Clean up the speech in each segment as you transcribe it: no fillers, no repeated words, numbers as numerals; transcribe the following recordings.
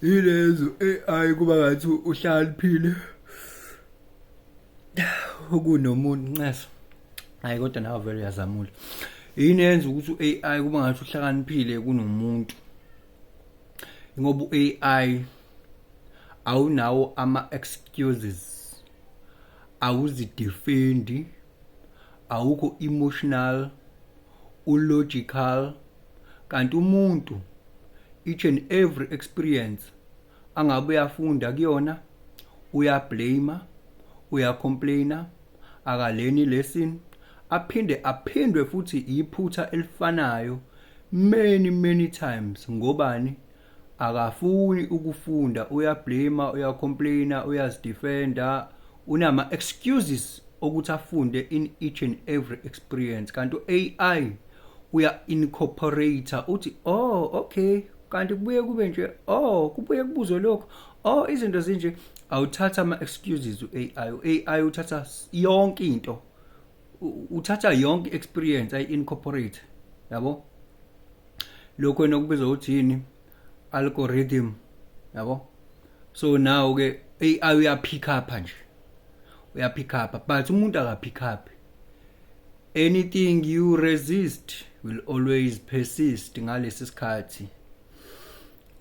Yilezo AI kuba ngathi uhlakaniphile kunomuntu, ncese. Hayi, kodwa nawe vele uyazamula. Yini yenza ukuthi u-AI kuba ngathi uhlakaniphile kunomuntu? Ngoba u-AI awunawo ama-excuses, awuzidefendi, awukho emotional, ulogical, kanti umuntu each and every experience angabe uyafunda kuyona uyablame, uyacomplaina, akalearni lesson, aphinde aphindwe futhi iphutha elifanayo many, many times. Ngobani? Akafuni ukufunda, uyablame, uyacomplaina, uyazidefenda, unama excuses okuthi afunde in each and every experience, kanti u-AI uya incorporate, uthi, "Oh, okay, kanti kubuye kube nje, oh, kubuye kubuzwe lokho, oh, izinto zinje." Awuthatha ama excuses u-AI. U-AI uthatha yonke into, uthatha yonke experience ayi incorporate, yabo. Lokho wena kubizwa ukuthi yini? Algorithm, yabo. So now ke AI uya pick up nje, uya pick up, but umuntu aka pick up. Anything you resist will always persist. Ngalesi sikhathi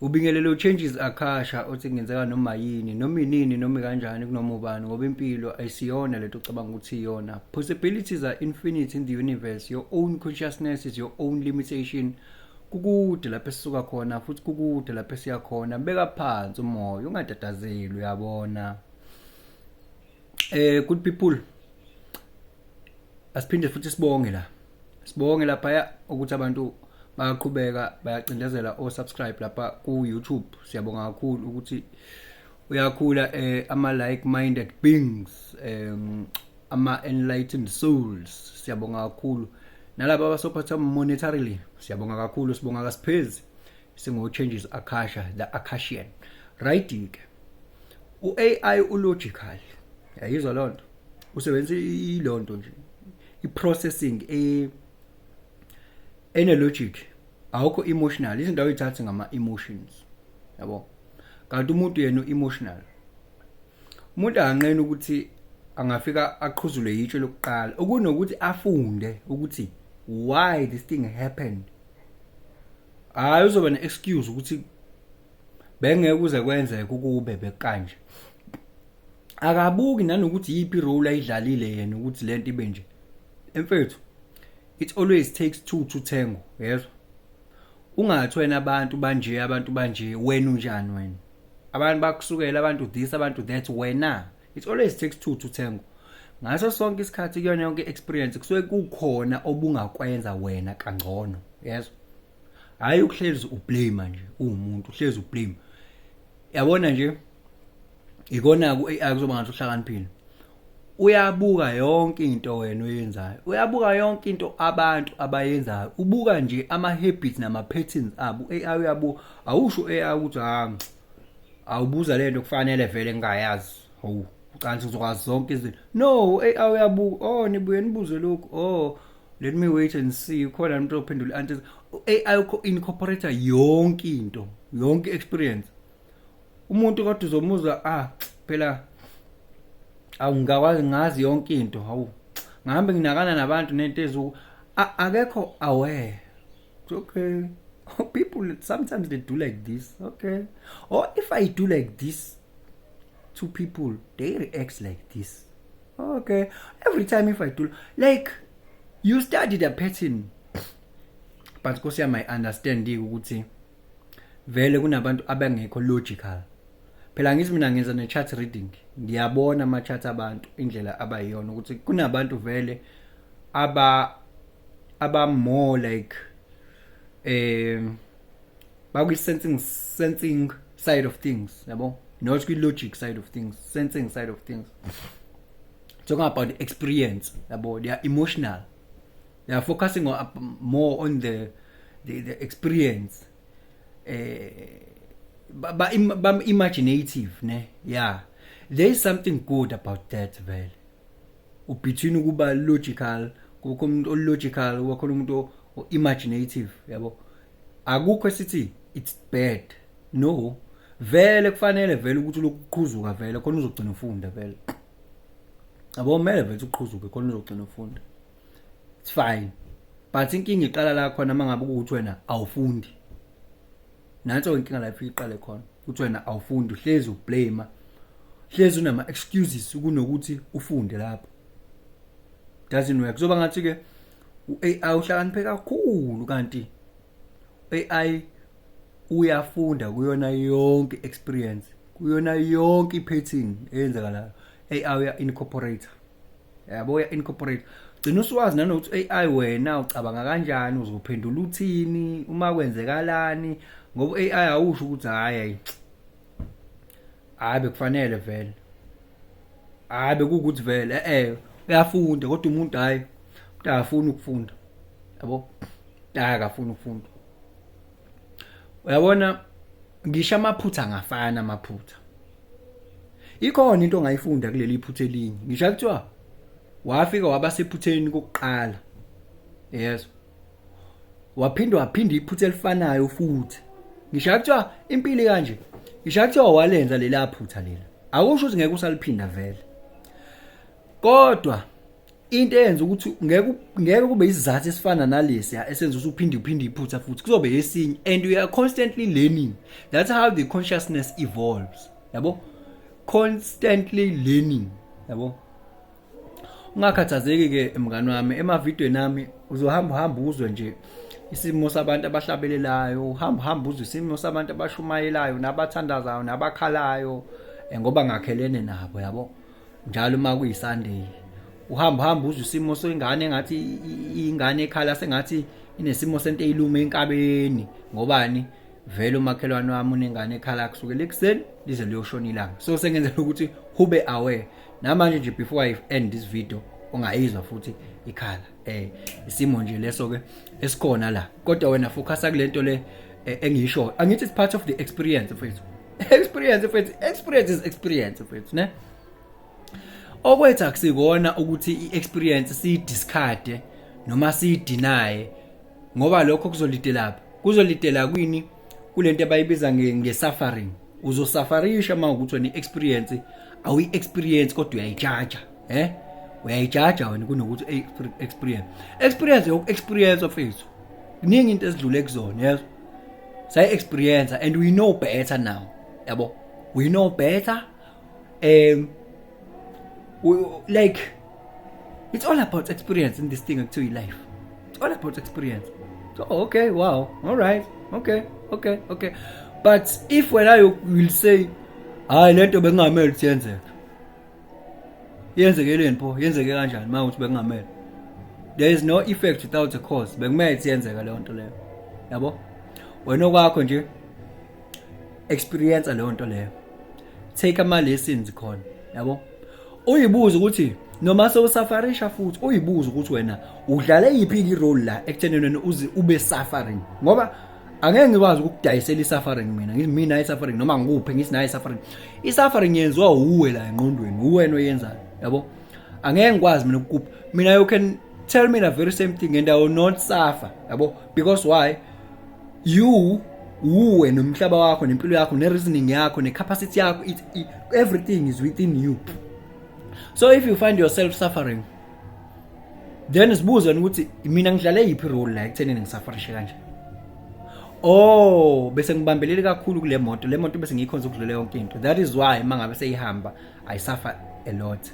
ubingelelo Changes Akasha othi kungenzeka noma yini, noma inini, noma kanjani, kunoma ubani, ngoba impilo ayisiyona lento ocabanga ukuthi iyona. Possibilities are infinite in the universe. Your own consciousness is your own limitation. Kukude lapho esisuka khona futhi kukude lapho esiya khona. Beka phansi umoya, ungatatazeli, uyabona. Good people, asiphinde futhi sibonge la, sibonge lapha ukuthi abantu bayaqhubeka bayacindezela o subscribe lapha ku YouTube. Siyabonga kakhulu ukuthi uyakhula ama like minded beings, ama enlightened souls. Siyabonga kakhulu nalabo abasupporta monetarily, siyabonga kakhulu, sibonga kasiphezi singo Changes Akasha, the Akashian. Right ke, u-AI ulogical, yayizwa lonto, usebenzisa ilonto nje, i-processing ene logic, awukho emotional, izinto awuyithathi ngama emotions, yabo. Kanti umuntu yena emotional, umuntu anganqena ukuthi angafika aqhuzule yitshe lokuqala okunokuthi afunde ukuthi why this thing happened. Hayi, uzoba ne-excuse ukuthi bengeke kuze kwenzeke ukube bekanje. Akabuki nanokuthi yiphi role ayidlalile yena ukuthi lento ibe nje. Emfethu, it always takes two to tango, yezwa. Ungathi wena abantu banje, abantu banje, wena unjani wena? Abantu bakusukela, abantu this, abantu that, wena. It always takes two to tango. Ngaso sonke isikhathi, kuyona yonke experience kusuke kukhona obungakwenza wena kangcono, yezwa. Hayi ukuhlezi ublame nje, uwumuntu uhlezi ublame, yabona nje. Ikona ku AI kuzoba ngathi uhlakaniphile, uyabuka yonke into wena oyenzayo, uyabuka yonke into abantu abayenzayo, ubuka nje ama habits nama patterns abo. AI uyabuka, awusho AI ukuthi ha, awubuza lento kufanele vele ngingayazi, hawu, ucansi uzokwazi zonke izinto. No, AI uyabuka, "Oh, nibuye nibuze lokhu, oh, let me wait and see." Khona umuntu ophendula answers. AI incorporate yonke into, yonke experience. Umuntu kodwa uzomuzwa, "Ah, phela awungakwazi ngazi yonke into, hawu, ngihambe nginakana nabantu nento ezu." Akekho aware. It's okay, people sometimes they do like this, okay, or if I do like this to people, they react like this. Okay, every time if I do like, you study the pattern. But Nkosi yami, I understand ukuthi vele kunabantu abangekho logical. Phela ngithi mina ngenza ne-chart reading, ngiyabona ama-chart abantu indlela abayiyona, ukuthi kunabantu vele aba more like bakwi sensing side of things, yabo, not kwi logic side of things, sensing side of things, talking about the experience, yabo. They are emotional, they are focusing more on the experience, ba imaginative ne. Yeah, there is something good about that vele, ubetween ukuba logical, kukho umuntu logical, kukhona umuntu imaginative, yabo. Akukho esithi it's bad, no. Vele kufanele vele ukuthi lokuqhuzuka vele khona uzogcina ufunda vele. Yabo, kumele vele uqhuzuke khona uzogcina ufunda. It's fine. But inkinga iqala la khona mangabe ukuthi wena awufundi. Nanso inkinga la ifike iqale khona. Ukuthi wena awufundi, uhlezi ublame. Hlezi unama excuses kunokuthi ufunde lapho. Doesn't work. Kuzoba ngathi ke u-AI uhlakaniphe kakhulu, kanti AI uyafunda kuyona yonke experience, kuyona yonke ipattern eyenzakalayo. AI uya incorporate, yabo, uya incorporate. Gcina usuwazi nanokuthi AI wena ucabanga kanjani, uzophendula uthini uma kwenzekalani, ngoba AI awusho ukuthi hayi hayi, bekufanele vele, hayi bekuwukuthi vele uyafunda. Kodwa umuntu, hayi, umuntu akafuni ukufunda, yabo, hayi, akafuni ukufunda. Uyabona, ngisho amaphutha angafana amaphutha, ikhona into ongayifunda kuleli phutha elinye. Ngisho kuthiwa wafika waba sephutheni kokuqala, yezwa, waphinda waphinda iphutha elifanayo futhi. Ngisho kuthiwa impilo kanje, ngisho kuthiwa walenza lela phutha lela, akusho ukuthi ngeke usaliphinda vele. Kodwa into eyenza ukuthi ngeke kube isizathu esifana nalesi esenza ukuthi uphinde uphinde iphutha futhi, kuzobe esinye, and we are constantly learning. That's how the consciousness evolves, yabo, constantly learning, yabo. Ungakhathazeki ke, mngani wami, emavidweni ami uzohamba uhamba uzwe nje isimo sabantu abahlabelelayo, uhamba uhamba uzwe isimo sabantu abashumayelayo nabathandazayo nabakhalayo, ngoba ngakhelene nabo, yabo. Njalo uma kuyiSunday uhamba uhamba uzwe isimo sengane, engathi ingane ekhala sengathi inesimo sento eyilume enkabeni. Ngobani? Vele umakhelwane wami unengane ekhala kusukela ekuseni lize liyoshona ilanga. So sengenzela ukuthi ube aware namanje nje, before I end this video, ungayizwa futhi ikhala. Isimo nje leso ke esikhona la, kodwa wena focus kulento le engiyisho. Angithi it's part of the experience, mfethu. Experience, mfethu, experience is experience, mfethu, ne. Okwethu akusikona ukuthi i-experience siyidiscard noma siyideny, ngoba lokho kuzolidela kuzolidela kwini, kulento abayibiza nge-suffering. Uzosufferisha uma ukuthi wena i-experience awuyi-experience, kodwa uyayijaja, uyayijaja wena kunokuthi experience. Experience yoku-experience, mfethu, kuningi into esidlule kuzona, yezwa, sayi-experience and we know better now, yabo, we know better. Like it's all about experience in this thing ekuthiwa life. It's all about experience. So okay, wow, all right, okay. But if wena you will say, "Hayi, lento bekungamele ukuthi yenzeke," yenzekeleni pho? Yenzeke kanjani uma uthi bekungamele? There is no effect without a cause. Bekumele ukuthi yenzeka leyo nto leyo, yabo. Wena okwakho nje, experience leyo nto leyo, take ama lessons khona, yabo. Uyibuza ukuthi noma sewusufferisha futhi, uyibuza ukuthi wena udlale yiphi i-role la ekutheni wena uze ube suffering, ngoba angeke ngikwazi ukukudayisela i-suffering mina. Ngithi mina i-suffering noma ngikuphi, ngithi nayo i-suffering. I-suffering yenziwa uwe la engqondweni, uwena oyenzayo, yabo. Angeke ngikwazi mina ukukupha. Mina, you can tell me the very same thing and I will not suffer, yabo. Because why? You, uwe nomhlaba wakho, nempilo yakho, ne-reasoning yakho, ne-capacity yakho, everything is within you. So if you find yourself suffering, then sibuze wena ukuthi mina ngidlale yiphi role la ekuthenini ngisufferishe kanje. Oh, bese ngibambelele kakhulu kule moto, le moto bese ngiyikhonza ukudlula yonke into. That is why mangabe seyihamba I suffer a lot.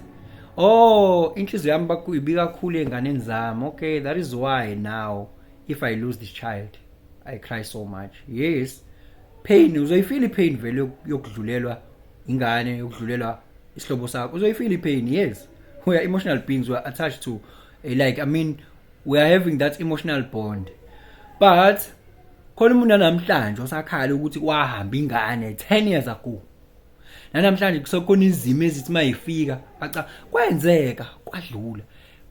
Oh, inhliziyo yami ibi kakhulu ey'nganeni zami. Okay, that is why now if I lose this child I cry so much. Yes, pain, uzoyifeel ipain vele yokudlulelwa ingane, yokudlulelwa isihlobo sakho. Uzoyifeel ipain. Yes, we are emotional beings. We are attached to like, I mean, we are having that emotional bond. But khona umuntu namhlanje osakhala ukuthi kwahamba ingane 10 years ago, namhlanje kusekhona izimo ezithi mayifika aca kwenzeka kwadlula.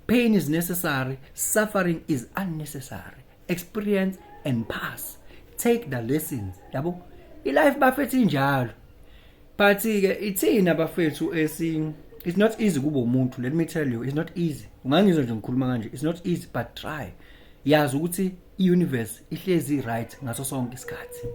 Pain is necessary, suffering is unnecessary. Experience and pass, take the lessons, yabo. Ilife, bafethu, injalo. But ke ithina, bafethu, esi it's not easy kuba umuntu. Let me tell you, it's not easy. Ungangizwa nje ngikhuluma kanje, it's not easy, but try. Yazi ukuthi i-universe ihlezi right ngaso sonke isikhathi.